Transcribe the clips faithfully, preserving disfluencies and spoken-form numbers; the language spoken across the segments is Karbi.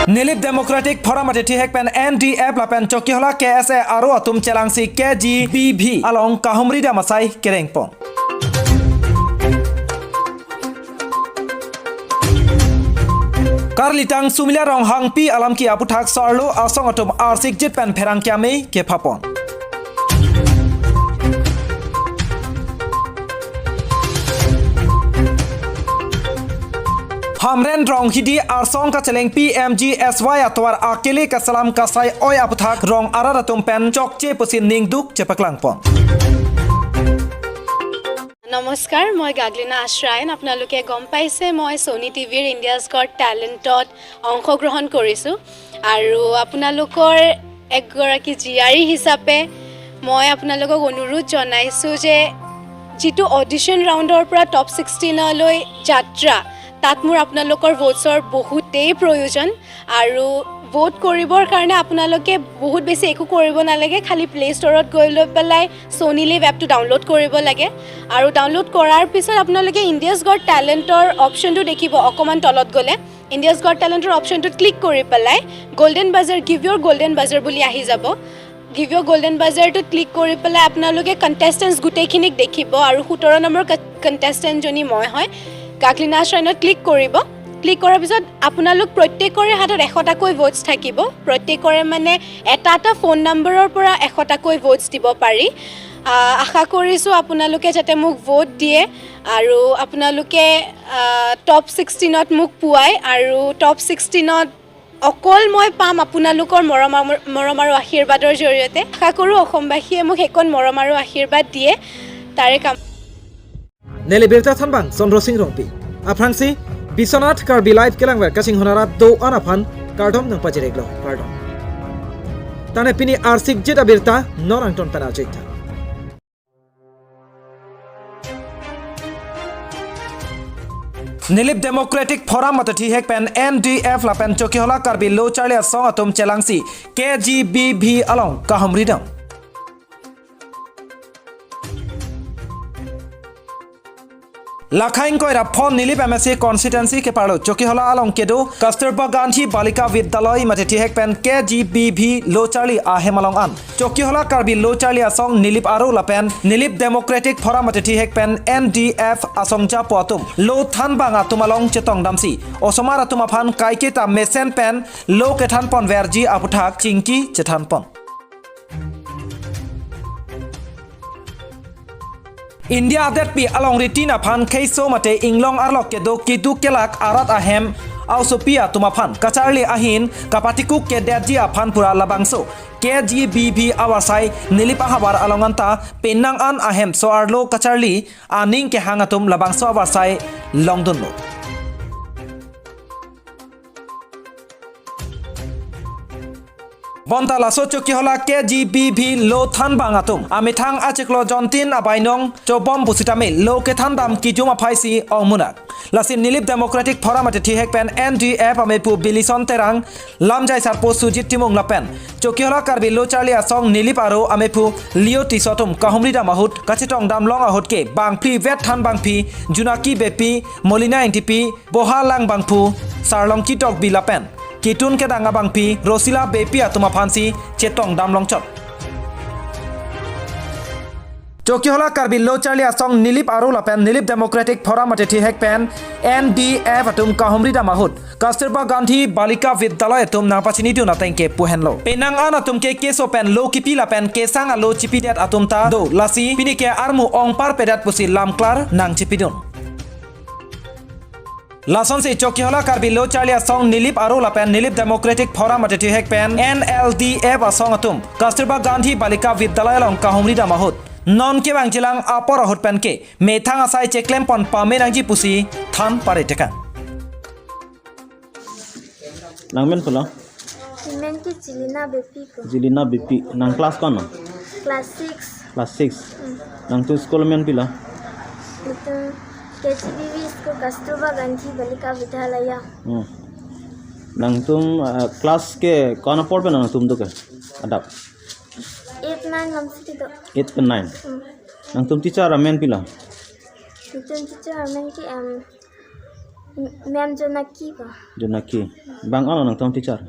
Nilip Democratic Forum athe thihek pen N D F lapen Chokihola K S A aro atum chelangsi K G B V along kahumri dam asai kerengpon. Karlitang Sumila Ronghangpi alam ke aputhak so-arlo asong atum arsikjit pen pherangke amei kephapon. Hamren Ronghidi arsong kacheleng P M G S Y atovar akele kasalam kasai oi aputhak rong arat atum pen chokche pusi ningduk chepaklangpon. নমস্কাৰ, মই গাগলিনা আশ্ৰায়ন। আপোনালোকে গম পাইছে মই ছ'নি টিভিৰ India's got টেলেণ্টত অংশগ্ৰহণ কৰিছোঁ আৰু আপোনালোকৰ এগৰাকী জীয়াৰী হিচাপে মই আপোনালোকক অনুৰোধ জনাইছোঁ যে যিটো অডিশ্যন ৰাউণ্ডৰ পৰা টপ ছিক্সটিনলৈ যাত্ৰা, তাত মোৰ আপোনালোকৰ ভোটছৰ বহুতেই প্ৰয়োজন। আৰু ভোট কৰিবৰ কাৰণে আপোনালোকে বহুত বেছি একো কৰিব নালাগে, খালি প্লে ষ্ট'ৰত গৈ লৈ পেলাই ছ'নি লিভ এপটো ডাউনলোড কৰিব লাগে। আৰু ডাউনলোড কৰাৰ পিছত আপোনালোকে ইণ্ডিয়াজ গট টেলেণ্টৰ অপশ্যনটো দেখিব অকণমান তলত গ'লে। ইণ্ডিয়াজ গট টেলেণ্টৰ অপশ্যনটোত ক্লিক কৰি পেলাই গল্ডেন বাজাৰ, গিভ ইয়ৰ গল্ডেন বাজাৰ বুলি আহি যাব। গিভ ইয়ৰ গল্ডেন বাজাৰটোত ক্লিক কৰি পেলাই আপোনালোকে কণ্টেষ্টেণ্টছ গোটেইখিনিক দেখিব আৰু সোতৰ নম্বৰ কণ্টেষ্টেণ্টজনী মই হয়। গাগলিনা আশ্ৰায়নত ক্লিক কৰিব। ক্লিক কৰাৰ পিছত আপোনালোক প্ৰত্যেকৰে হাতত এশটাকৈ ভোটছ থাকিব। প্ৰত্যেকৰে মানে এটা এটা ফোন নম্বৰৰ পৰা এশটাকৈ ভোটছ দিব পাৰি। আহ, আশা কৰিছোঁ আপোনালোকে যাতে মোক ভোট দিয়ে আৰু আপোনালোকে আহ, টপ ছিক্সটিনত মোক পোৱাই আৰু টপ ছিক্সটিনত অকল মই পাম আপোনালোকৰ মৰম আৰু- মৰম আৰু আশীৰ্বাদৰ জৰিয়তে। আশা কৰোঁ অসমবাসীয়ে মোক সেইকণ মৰম আৰু আশীৰ্বাদ দিয়ে, তাৰে কাম। Neli birta thanbang Chandra Singh Rongpi. Aphrangsi Biswanath Karbi Live kelangver kachinghon arat do-an aphan kardom nangpajireklo, kardom. Tane pini arsikjit abirta non angton pen arjuik tha. Nilip Democratic Forum athe thihek pen N D F lapen Chokihola Karbi Lo Charli Asong atum chelangsi K G B V along kahumri dam. Lakhain koira phon Nilip M A C constituency keparlo Chokihola along kedo Kasturba Gandhi Balika Vidyalaya athe thihek pen K G B V Lo Charli ahem along an Chokihola Karbi Lo Charli Asong Nilip aro lapen Nilip Democratic Forum athe thihek pen N D F asong japo atum lo thanbang atum along chetong damsi osomar atum aphan kaiketa mesen pen lo kethanpon verji aputhak chingki chethanpon. India adetpi along ritin aphan kheiso mate inglong arlok kedo keduk kelak arat ahem aosopi atum aphan kacharli ahin kapatikuk kedetji aphan pura labangso K G B V avarsai Nilip ahavar along anta penang an ahem so-arlo kacharli aning kehang atum labangso avarsai longdunlo. Bonta laso Chokihola K G B V lo thanbang atum amethang achiklo jontin abainong chobom pusitame lo kethandam kijum aphaisi ongmunak. Lasi Nilip Democratic Forum athe thihek pen N D F amephu Bilison Terang, lamjai sarpo Sujit Timung lapen Chokihola Karbi Lo Charli Asong Nilip aro amephu Leo Tisso atum kahumri dam ahut kachetong damlong ahut ke bangphli vet thanbangpi Junaki Beypi, Molina Engtipi, Boha Langbangphu, Sarlongki Tokbi lapen kitun kedang abangpi Rosila Beypi atum aphansi chetong damlongchot. Chokihola Karbi Lo Charli Asong Nilip aro lapen Nilip Democratic Forum athe thihek pen N D F atum kahumri dam ahut Kasturba Gandhi Balika Vidyalaya atum nangpachini dun ateng ke pu henlo. Penang an atum ke keso pen lo kipi lapen kesang alo chipidet atum ta do, lasi pini ke armu ongpar pedet pusi lamklar nangchipidun. Lasonsi Chokihola Karbi Lo Charli Asong Nilip aro lapen Nilip Democratic Forum athe thihek pen N L D F asong atum Kasturba Gandhi Balika Vidyalaya along kahumri dam ahut non kevang chelang apor ahut pen ke methang asai cheklempon pame nangji pusi than pare tekang. Nangmen pulo? Amen ke Jilina Beypi ko. Jilina Beypi. Nang class ko-an? Class six. Class six. Hmm. Nangtum school amen pilo? Nangtum K G B V school Kasturba Gandhi Balika Vidyalaya. Hmm. Nangtum uh, class ke ko-an apor pen nangtum do ke? Adap. Eight nine lam si do. Eight pen nine. Hmm. Nangtum teacher amen pilo? Nangtum teacher amen ke um, Ma'am Jonaki ba. Jonaki. Bang ano nangtum teacher?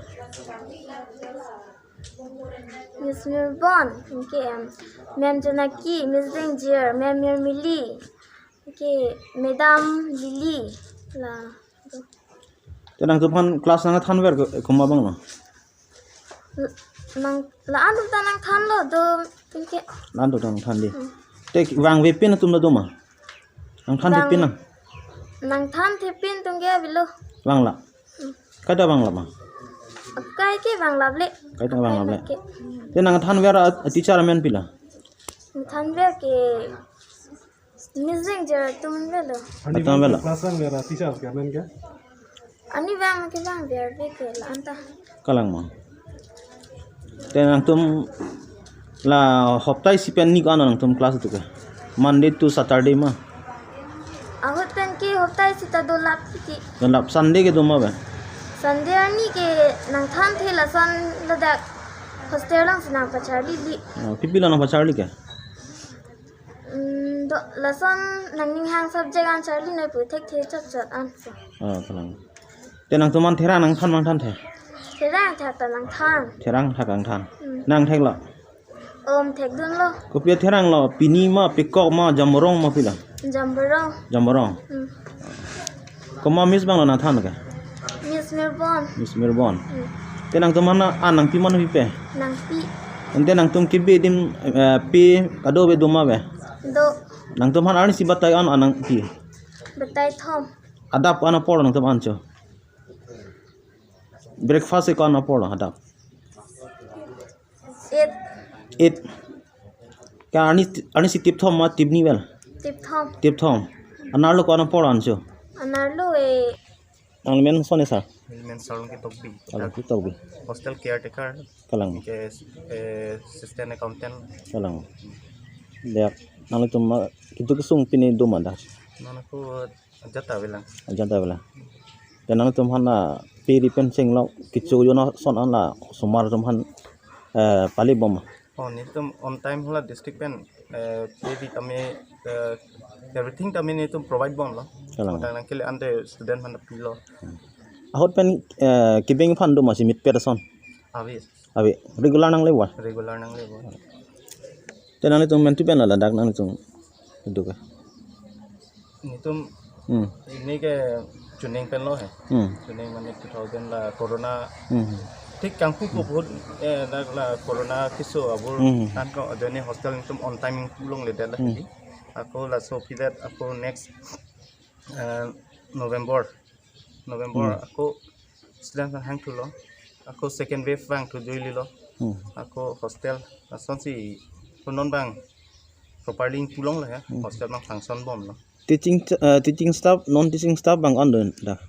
Miss Mirbon, anke em, Ma'am Jonaki, Miss Dengjir, Ma'am Mirmili, anke Madam Lily, la. Te nangtum aphan class nangthanver ko-, komat abang lo? Nang, la-an atum ta nangthanlo do, anke. La-an atum ta nangthan dei. Hmm. Te vangvepin atum ta do ma? Nangthanthepin nang? Nangthanthepin atum ke avelo. Vangla. Hmm. Kaita vanglap ma? Akai ke vanglap le. Kaita vanglap le. Akai ke. Te nangthanver a, a teacher amen pi la? Nangthanver ke Miss Dengjir atum avelo. Atum avelo. Class vangver a teacher ke amen ke? Arnivang ke vangverve ke la-an ta. Kalang ma. Te nangtum la hopta isi pen ni ko-an nangtum class do ke? Monday to Saturday ma? Ahut pen ke hopta isi ta dolap ke. Dolap, Sunday ke do ma be? Sunday arni ke nangthanthe, lason ladak hostel alongsi nangpacharli dei. Oh, pi pi lo nangpacharli ke? Mm, do, lason nangning hang subject an charli noi pu thekthe chotchot an. Oh, kalang. Te nangtum aphan therang nangthan nangthanthe? Therang thak ta nangthan. Therang thak nangthan. Hmm. Nang theklo? Om, thekdunlo. Kopi theranglo, pini ma, pekok ma, jamborong ma pi la? Jamborong. Jamborong. Hmm. Komat miss abang lo nangthan ke? Miss Mirbon. Miss Mirbon. Hmm. Te nangtum aphan an nangpi ma nangpipe? Nangpi. Ante nangtum kebi adim, eh, pi kadokave do ma be? Do. Nangtum aphan arnisi batai an an nangpi? Batai thom. Adap ko-an apor nangtum an cho? Breakfast ko-an apor lo adap? Eight. Eight. Ke arni, arnisi tip thom ma tip ni vel? Tip thom. Tip thom. Anerlo ko-an apor an cho? Anerlo e. Nangli men son esa? Neli men Sarlongki Tokbi. Sarlongki Tokbi. Hostel caretaker. Kalang. Ke, eh, assistant accountant. Kalang. Dia, nanglitum ma, kitu kesung pini do ma dak? Non ako ajat avelang. Ajat avelang. Te nangtum aphan la pe ri pen chenglok kecho ajoine ason an la osomar atum aphan, eh, pali bom? Oh, netum on time hala district pen, eh, pe ri tame, eh, everything tame netum provide bomlo. Kalang. Tang nangkele ante student aphan pilo. Ahut pen, eh, kebeng aphan do ma si meet person? Ave. Ave, regular nangle ba? Regular nangle ba. Te nanglitum men tu pen la ladak nanglitum itu ke? Netum, hmm, ini ke chuning pen lo he. Hmm. Chuning mane two thousand la corona. Hmm. Thik kangpu ko bahut, eh, la, la corona keso abur, hmm, tan ko ajoine hostel netum on time pulongledet la. Hmm. Ako laso pidet ako next, eh, November. November, hmm, ako student aphan hangthulo. Ako second wave vangthu juililo. Hmm. Ako hostel lasonsi ko non abang properly pulonglo he. Hmm. Hostel abang function bomlo. Teaching, eh, teaching staff, non teaching staff bang-an do dak?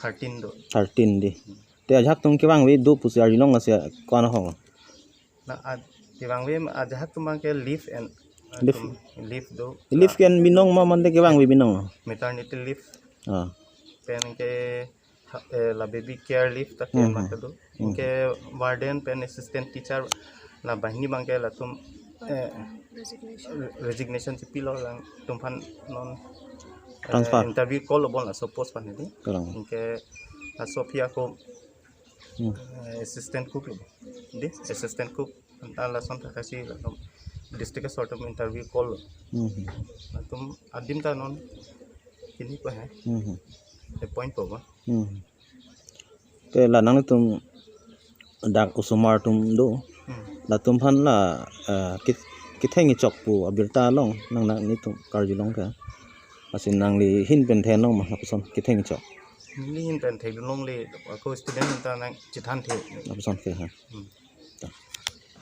Thirteen do. Thirteen dei. Te ajahak atum kevangve do pusi arjulong lasi ko-an ahok? Na, a, kevangve ajahak atum abang ke leave and, uh, leave. Atum leave do. Leave ke binong ma mane kevangve binong? Maternity leave. Ah. Pen ke, ha, eh, la baby care leave ta ke, hmm, ma kedo. Hmm. Ke warden pen assistant teacher la banghini abang ke latum, eh, resignation. Re-, resignation chepilo, latum aphan non, eh, transfer. Interview call lo bon laso post aphan dei. Kalang. Ke laso aphi ako Hmm. Eh, assistant cook lo. Dei, assistant cook. Anta lason thakthak si latum district asor atum interview call lo. Hmm. Latum adim ta non pini ko he. Hmm. Appoint po ba. Hmm. Te la nangtum dak osomar atum do. Hmm. Latum aphan la, eh, kit-, kitheng kechok pu abirta long nang nangtum karjulong ke. Lasi nangli ahin pen thenlong ma lapuson kitheng kechok? Neli ahin pen thenlongle, ako student ahin ta nangchethanthe. Lapuson ke ha. Hmm.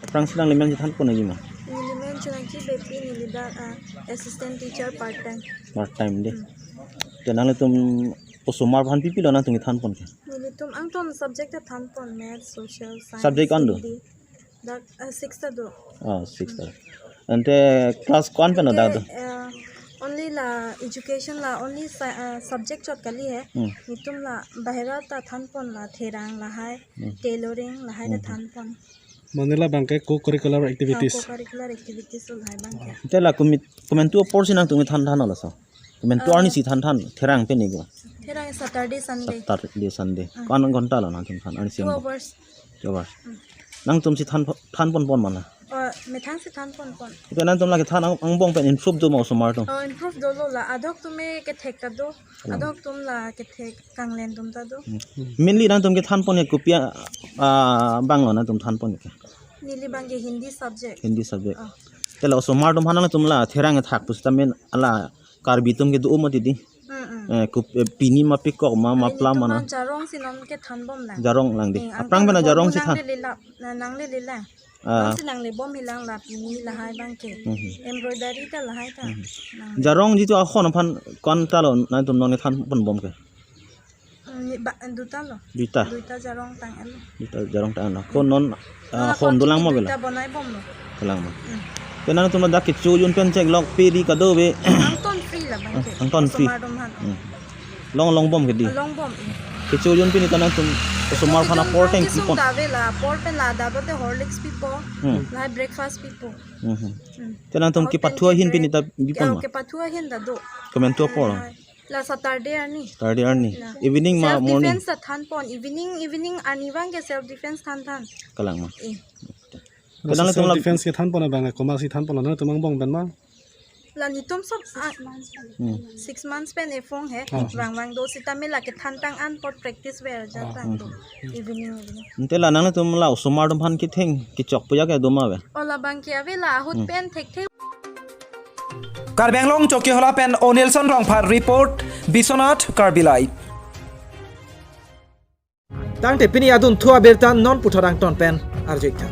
Aphrangsi nangli men chethanpon nangji ma? Neli men Chunangki Beypi, neli dak, ah, assistant teacher part time. Part time dei. Hmm. Te nanglitum osomar aphan pi pi lo nangtum kethanpon ke? Nelitum angton subject ta thanpon, math, social, science, Hindi. Subject an do? Dak, ah, six ta do. Ah, six ta. Ante class ko-an pen dak do? Ante, eh, only la education la only sa-, ah, subject chot kali he. Hmm. Netum la bahera ta thanpon, la therang lahai, hmm, tailoring lahai ta, hmm, thanpon. Mane labang ke co-curricular activities. Ah, co-curricular activities lahai abang ke. Ante la komat-, komantu apor si nangtum kethan than laso? Kemen tu arni si than than therang pen ni ko. Therang Saturday, Sunday. Saturday, Sunday. Ko-an ghonta lo nangtum than arni si? Two hours. Two hours. Nangtum si than than ponpon ma la? Oh, methang si than ponpon. Ipe nangtum la kethan ang, angbong pen improve do ma osomar atum? Oh, improve dolo la. Adok atum me kethek ta do. Adok atum la kethek kanglen atum ta do. Mainly nangtum kethan pon ke kopi a, ah, abang lo nangtum than pon ke? Neli abang ke Hindi subject. Hindi subject. Oh. Te la osomar atum aphan nangtum la therang thak pusitame la Karbi atum ke do ma didi. Mm, mm. Eh, kup-, eh, pini ma pikok ma, ma pini pla ma atum na. Jarong si non kethan bom lang. Jarong lang di. Eh, aphrang pen la jarong si than. Nanglele la, na, nanglele la. Ah. Jarong si nangle bom hilang la pini lahai abang ke. Mhm. Embroidery ta lahai ta. Mhm. Nangle. Jarong jitu ahon aphan ko-an ta lo nangtum non kethan pon bom ke? Mm, ni ba, duta lo. Duta. Duta jarong tang-et lo. Duta jarong tang-et lo. Ko non, ah, non hon dolang ma bela? Duta bonai bom lo. Dolang ma. Hmm. Te nangtum dak kecho jun pen chek lok pe ri kado be. Angton free la abang ke. Ang-, angton free. Osomar atum aphan. Hmm. Long long bom ke di. Long bom, eh. Kecho jun pen ta nangtum osomar aphan apor teng pi pon? Kesung ta ave la, apor pen la da bote Horlicks pipo. Hmm. La breakfast pipo. Hmm. Hmm. Te nangtum kepathu ahin pen ta pi pon ma? Kepathu ahin ta do. Kemen tu apor? La Saturday arni. Saturday arni. La. Evening ma morning? Self defense ta than pon. Evening, evening arni abang ke self defense than than. Kalang ma. Eh. Te nangtum self la defense kethan pon abang, komat si than pon, nangtum angbong pen ma? La netum sob, ah, hmm, six months pen ephong he. Ah. Vang vang do sitame la kethan tang an apot practice ver ja tang do. Hmm. Evening, evening. Ante la nangtum la osomar atum aphan ketheng kechok pu ajat ke do ma ave? Oh, la abang ke ave la ahut pen thekthe. Karbi Anglong Chokihola pen Onelson Rongphar report, Biswanath Karbi Live. Tangte pini adunthu abirta non puthot angton pen arju-ik tha.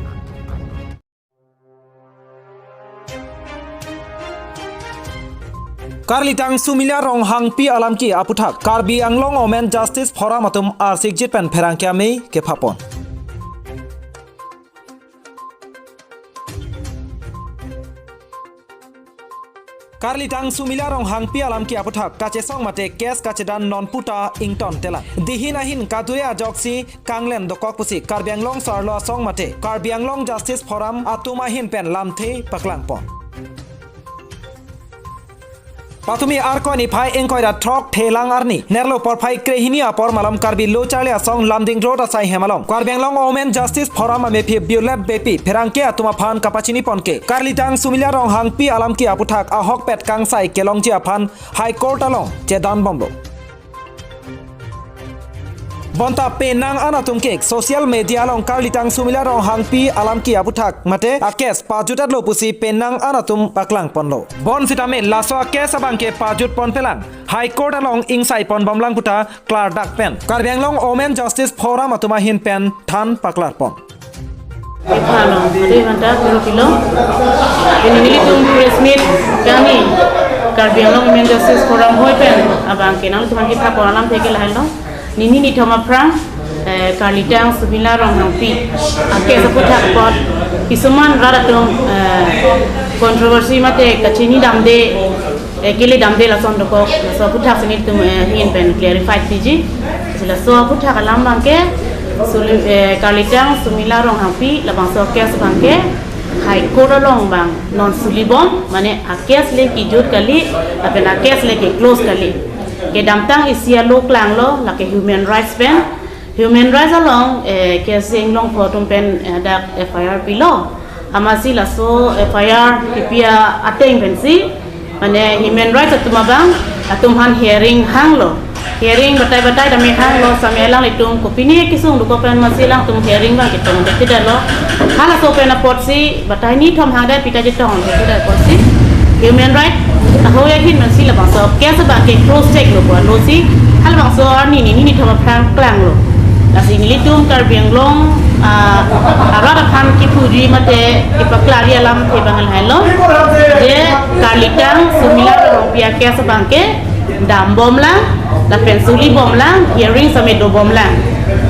Karlitang Sumila Ronghangpi alam ke aputhak Karbi Anglong Women Justice Forum atum arsikjit pen pherangke amei kepha pon. Karlitang Sumila Ronghangpi alam ke aputhak kachesong mate case kachedan non puta ington telang. Dihin ahin kadure ajoksi kanglen dokok pusi Karbi Anglong Sarlo Asong mate Karbi Anglong Justice Forum atum ahin pen lamthe paklang pon. Patumi Arkoi niphai ingkoi ra throk thelang arni nerlo porphai krehini apor malom Karbi Lo Charli Asong Lumding Road asai hem along Karbi Anglong Women Justice Forum amephi Biolep Beypi pherangke atum aphan kapachini pon ke Karlitang Sumila Ronghangpi alam ke aputhak ahokpet kangsai kelongji aphan High Court along chedan bomlo. Bonta penang an atum ke social media along Karlitang Sumila Ronghangpi alam ke aputhak mate a case pajut-et lo pusi penang an atum paklang ponlo. Bonsitame laso a case abang ke pajut pon pelang High Court along ingsai pon bomlang puta klardak pen Karbi Anglong Women Justice Forum atum ahin pen than paklar pon. Epha along, ade banta pilo pilo. Pini nelitum press meet kami Karbi Anglong Women Justice Forum hoi pen abang ke nangtum aphan kepha pon alamthe ke lahelo. Nini nithom aphrang, eh, Karlitang Sumila Ronghangpi a case aputhak apot kisuman rat atum, eh, controversy mate kachini damde, eh, kele damde lason dokok, laso aputhak si nelitum, eh, ahin pen clarify piji. Si laso aputhak alam abang ke, Suli-, eh, Karlitang Sumila Ronghangpi labangso case abang ke High Court along abang non suli bom, mane a case le kejut kali, lapen a case le keclose kali. Kedamtang isi alo klanglo, lake human rights pen. Human rights along, eh, case inglong pho atum pen, eh, dak F I R pilo. Amatsi laso F I R kipi ateng pensi, mane human rights atum abang, atum aphan hearing hanglo. Hearing batai batai tame hanglo, same alanglitum kopine kesung dokok pen amatsi alangtum hearing abang ketong bete dalo. Halaso pen apotsi batai nithom hangdet pita chetong bete dalo apotsi human right ahoi ahin amatsi labangso case abang keclose chek lo pulo si, halabangso arni nini nithom aphrang klanglo. Lasi nelitum Karbi Anglong, ah, arat aphan kipuji mate kepaklarji alamthe abang lahelo. Je Karlitang Sumila Ronghangpi a case abang ke dam bomlang, lapen suli bomlang, hearing same do bomlang.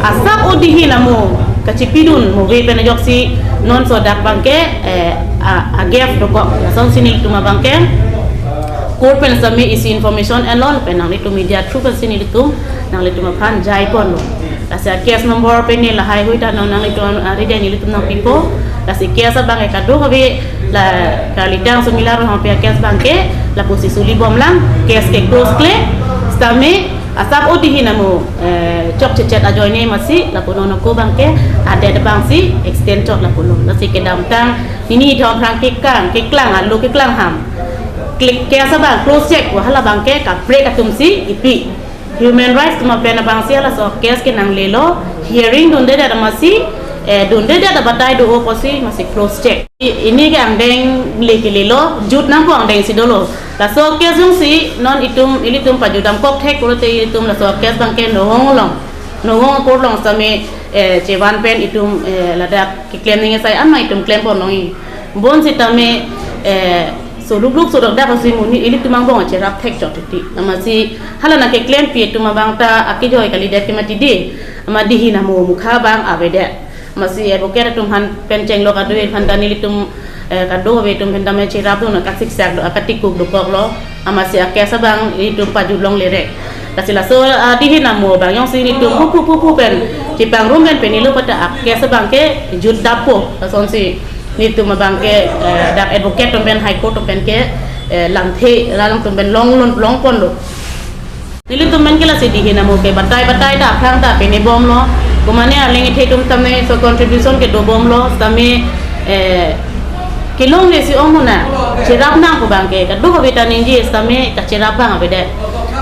Asap odi hin amo kachipidun move pen ajoksi non sodak abang ke, eh, a, a gap dokok. Lasonsi nelitum abang ke court pen same isi information enlo, pen nanglitum media through pensi nelitum nanglitum aphan jai ponlo. Lasi a-case number pen ne lahaihui ta non nanglitum arideng nelitum nangpipo. Lasi case abang ke kadokave la Karlitang Sumila Ronghangpi a-case abang ke lapusi suli bomlang, case ke close kle. Sitame asap odihin amo, eh, chokchechet ajoine masi lapu non ako abang ke adet abangsi extend chot lapulo. Lasi kedamtang nini thom phrang kekang, keklang alo keklang ham. Klik case abang close chek, wa hala abang ke kaprek atumsi kipi. Human rights atum pen abangsi halaso case ke nanglelo, hearing dundedet amatsi, eh, dundedet abatai do-o pusi masi close chek. I-, ini ke angdeng le kelelo, jut nangpo angdengsi dolo. Laso case jongsi non itum, ilitum pajudam kok thek pulote itum laso case abang ke Nowong along, Nowong a-court along sitame, eh, chevan pen itum, eh, ladak keklem nangji asai an ma itum klempon longji. Bonsitame, eh, solukluk sodakdak asi monit ilitum angbong acherap thek chot titi. Amatsi hala nangkeklempi atum abang ta akejoi kalidet ke mati dei. Amat dihin amo mukha abang avedet. Amatsi advocate atum aphan pen chenglok adu aphan ta nelitum, eh, kadokave atum aphan tame cherap do na kasiksak do, akatikuk dokoklo. Amatsi a-case abang itum pajut longle re. Lasi laso, ah, dihin amo abang jongsi nelitum pupu pupu pen chepangrum pen pen nilo pata a-case abang ke jut dapo. Lasonsi nelitum abang ke, eh, dak advocate atum pen, High Court atum pen ke, eh, lamthe, lalang atum pen long lon, longponlo. Nelitum pen ke lasi dihin amo ke batai batai ta aphrang ta pene bomlo. Komane arleng ethe atum tame so contribution ke dobomlo. Sitame, eh, kelongle si ong mona. Cherap nangpo abang ke kadokave ta ningje sitame kacherap abang avedet.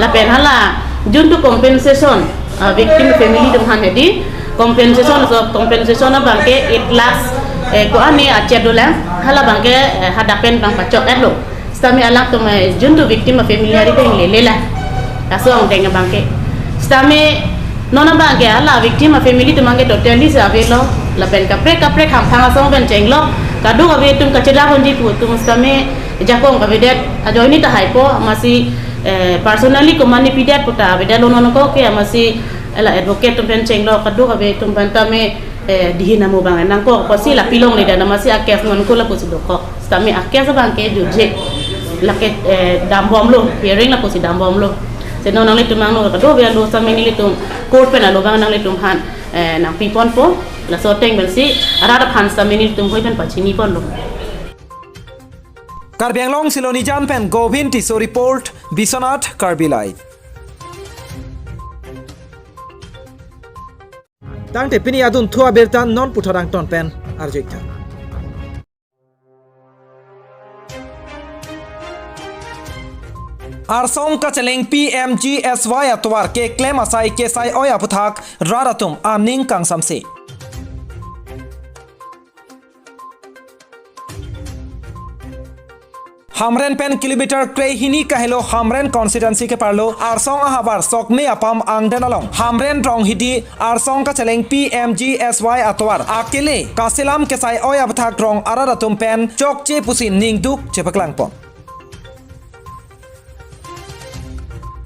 Lapen hala juntu compensation, ah, victim family atum aphan hedi compensation, so compensation abang ke eight lakhs, eh, ko-an ne achet dolang, hala abang ke, eh, hadak pen abang pachok-etlo. Sitame alangtum, eh, juntu victim a-family arideng lele la. Laso angdeng abang ke. Sitame non abang ke hala victim a-family atum abang ke totally si avelo. Lapen kaprek kaprek hamphang asong pen chenglok, kadokave atum kacherap unji pu atum sitame jakong kavedet ajoine ta haipo, amatsi, eh, personally komane pidet pu ta avedetlo non ako ke, amatsi la advocate atum pen chenglok kadokave atum aphan tame, eh, dihin amo abang nangkok pusi la pilongle dan amatsi a-case non ko lapusi dokok. Sitame a-case abang ke jutje. Lake, eh, dambomlo, hearing lapusi dambomlo. Si non nanglitum angno kadokave alo sitame nelitum court pen alo abang nanglitum aphan, eh, nangpiponpo. Laso ateng pensi arat aphan sitame nelitum hoi pen pachiniponlo. Karbi Anglong Silonijan pen Govin Tisso report, Biswanath Karbi Live. Tangte pini adunthu abirta non puthot angton pen arju-ik tha. Arsong kacheleng P M G S Y atovar keklem asai kesai oi aphuthak rat atum aning kangsamse. Hamren pen kilometer krehini kahelo Hamren constituency keparlo Arsong ahavar Sokme apam angden along Hamren Ronghidi arsong kacheleng P M G S Y atovar akele kaselam kesai oi aphuthak rong arat atum pen chokche pusi ningduk chepaklangpon.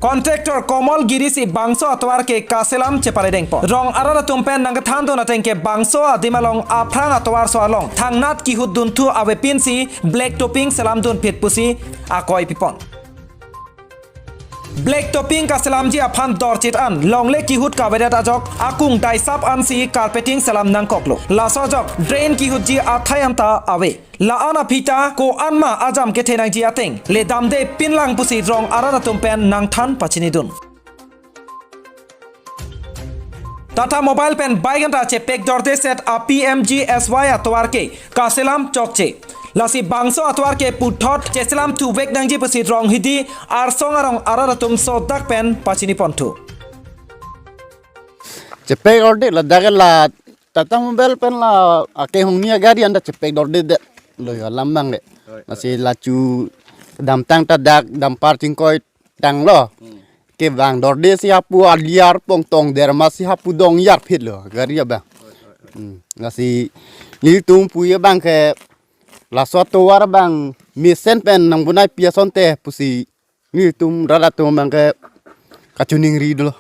Contractor Komol Giri si bangso atovar ke kaselam cheparedengpon. Rong arat atum pen nangkethandun ateng ke bangso adim along aphrang atovarso along thangnat kihut dunthu avepinsi black topping selamdunphit pusi akoi pipon. Black topping kaselamji aphan dorchit an longle kihut kavedet ajok akung daisap ansi carpeting selam nangkoklo. Laso ajok drain kihutji athai anta ave. La-an aphi ta ko-an ma ajam kethe nangji ateng le damde pinlang pusi rong arat atum pen nangthan pachinidun. Tata Mobile pen bike anta chepek dorde set a P M G S Y atovar ke kaselam chokche. Lasi bangso atovar ke puthot cheselam thuvek nangji pusi Ronghidi arsong arong arat atum sodak pen pachiniponthu. Chepek dorde ladak la Tata Mobile pen la akehongni agari anta chepek dorde det lo ya lambang de. Lasi lachu damtang ta dak dampar chingkoi tanglo. Kevang dorde si hapu aliar pongtong derma si hapu dong yarphit lo gari abang. Hmm. Lasi nelitum puji abang ke laso atovar abang mesen pen nangbonai pi asonte pusi nelitum rat atum abang ke kachiningri dolo.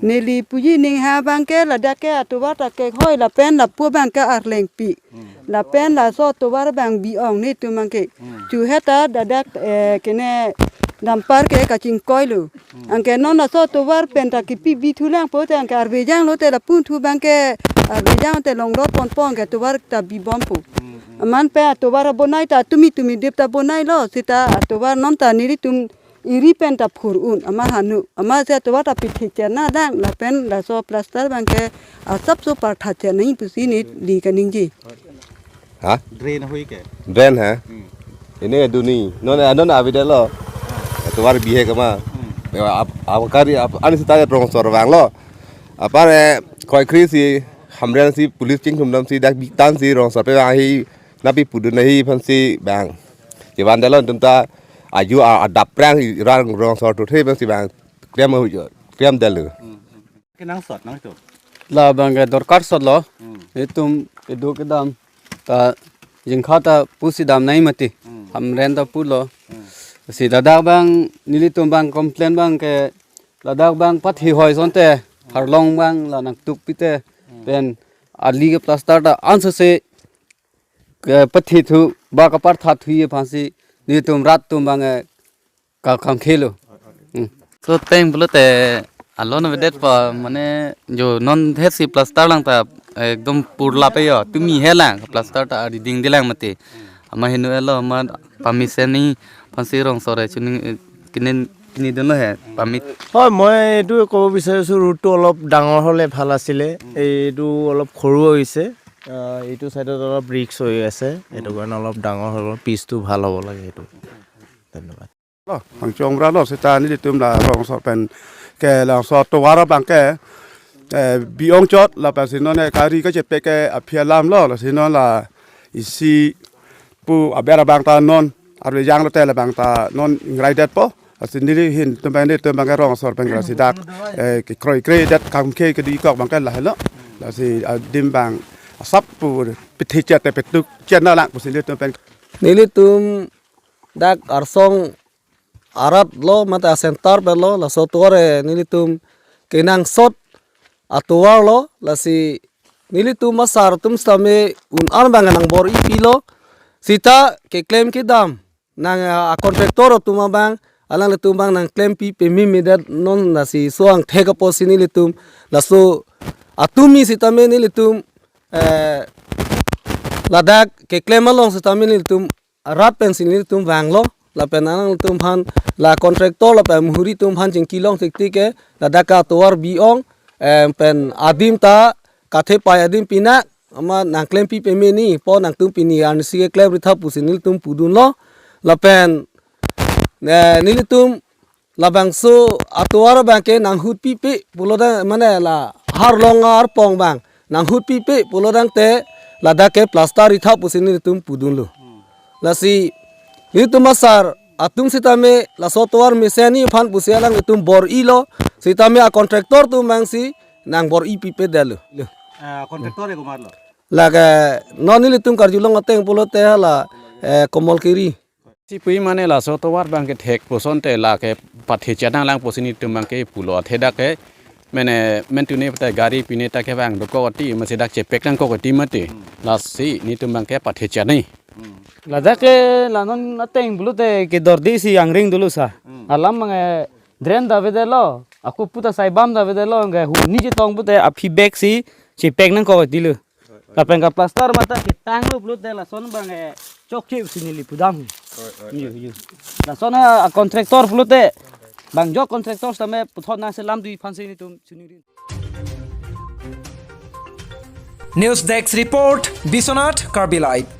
Neli puji ning ha abang ke ladak ke atovar ta kehoi lapen lapu abang ke arlengpi. Lapen laso atovar abang bi-ong nelitum abang ke. Chuheta dadak, eh, kene Dampar ke kachingkoilo. Anke non laso tovar pen ta kipi bithulang po te anke arvejang lote lapunthu abangke arvejang te longdor ponpo anke tovar ta bibompo. Aman pen atovar abonai ta tumi tumi dip ta bonailo seta atovar non ta nelitum eri pen ta phur un amat hanu amatsi atovar ta pithe chena dang lapen laso plaster abangke asapso partha chenai pusi neli kaningje. Ha? Drain hoi ke? Drain ha? Hmm. Ini duni. Non non avidelo. Atovar bihek ma. Hmm. Ya, ap, ap kari ap ani sita rongsor vanglo. Apar eh kroikre si Hamren si police chingthum damsi dak bitan si rongsor pe vang hi napi pudun hi aphansi bang. Chevan delo tum ta aju a, adap prang rang rongsor tu the aphansi bang. Kriam hu jo. Kriam delo. Hmm. Kenangsot nangtum? Labang ke dorkar sotlo. Hmm. Itum kedo kedam ta jingkha ta pusi damnai mati. Hmm. Hamren ta pulo. Hmm. Si ladak abang nelitum abang complain abangke ladak abang pathi hoi sonte harlong abang la nangtuk pite. Hmm. Pen ali ke plaster ta ansose ke pathi thu ba kapartha thu ye aphansi nelitum rat atum abang eh ka khangkhelo. Hmm. So ateng pulote alon avedet pa mane jo non het si plaster lang ta ekdom purla pe jo tumi he lang plaster ta ari ding dilang mati. Ama hinu elo ama pamisen ni aphansi rongsor chuning kinin kini dunlo he pamit. হয়, মই এইটো ক'ব বিচাৰিছোঁ, ৰোডটো অলপ ডাঙৰ হ'লে ভাল আছিলে। এইটো অলপ সৰু হৈছে। আহ, এইটো ছাইডত অলপ ৰিস্ক হৈ আছে, সেইটো কাৰণে অলপ ডাঙৰ হ'ব, পিচটো ভাল হ'ব লাগে সেইটো। ধন্যবাদ। Lo, pangchong ra lo seta nelitum la rongsor pen ke laso tovar abangke eh, bi-ong chot lapensi non eh kari kachepek ke aphi alam lo, lasi non la isi pu aber abang ta non arvejang lote labang ta non ingrai detpo. Lasi neli ahin atum abang nelitum abangke rongsor pen lasi dak eh, kekroikre det kamkhe kedi kok abangke lahelo. Lasi adim abang asap pu pithe chet te petuk chet na lang pusi nelitum pen. Nelitum dak arsong arat lo mate acenter pen lo laso tovar eh nelitum kenangsot atovar lo lasi nelitum asar atum sitame un-an abang nang bor-ipilo seta keklem kedam nang a, a contractor atum abang alanglitum abang nang klempi peme medet non lasi so angthek apotsi nelitum laso atumi sitame nelitum eh, ladak keklem along sitame nelitum rat pensi nelitum vanglo lapen alanglitum aphan la contractor lapen muhuri atum aphan chingki long thektik ke ladak atovar bi-ong em, pen adim ta kathepai adim pina ama nang klempi peme ni po nangtum pini arnisi keklem ritha pusi nelitum pudunlo lapen eh, nelitum labangso atovar abangke nang hut pipe pulo dang mane la harlong arpong abang nang hut pipe pulo dangte ladak ke plaster ritha pusi nelitum pudunlo. Lasi nelitum asar atum sitame laso tovar mesen ni aphan pusi alanglitum bor-ilo sitame a contractor atum abangsi nang bor-ipipe detlo. Ah, contractor e komatlo? Lake non nelitum karjulong ateng pulote hala eh, Komol Kiri. Si pu mane laso tovar abangke thek pusonte lake pathe chenang lang pusi nelitum abangke pulo athe dak ke mane mentu ne pata gari pine ta kevang dokok ati masi dak chepek nangkok ati mati lasi nelitum abangke pathe chenai. Ladak ke la non ateng pulote kedordi si angring dolo sa. Alam abangke drain ta avedetlo. Ako puta sai bam ta avedetlo ke hu ni chetong pulote aphi bag si chepek nangkok atilo. Lapen ka plaster mata ketanglo pulote lason abangke chokche pusi neli pudam. Yu, yu. Lason a contractor pulote bang jok contractor sitame puthot nangselam dui aphansi nelitum chuningri. News Desk Report, Biswanath Karbi Live.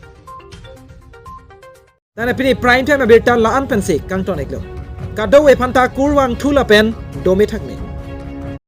Nana pini prime time abirta la-an pensi kangton iklo. Kadokave aphanta kurvangthu lapen dome thakme.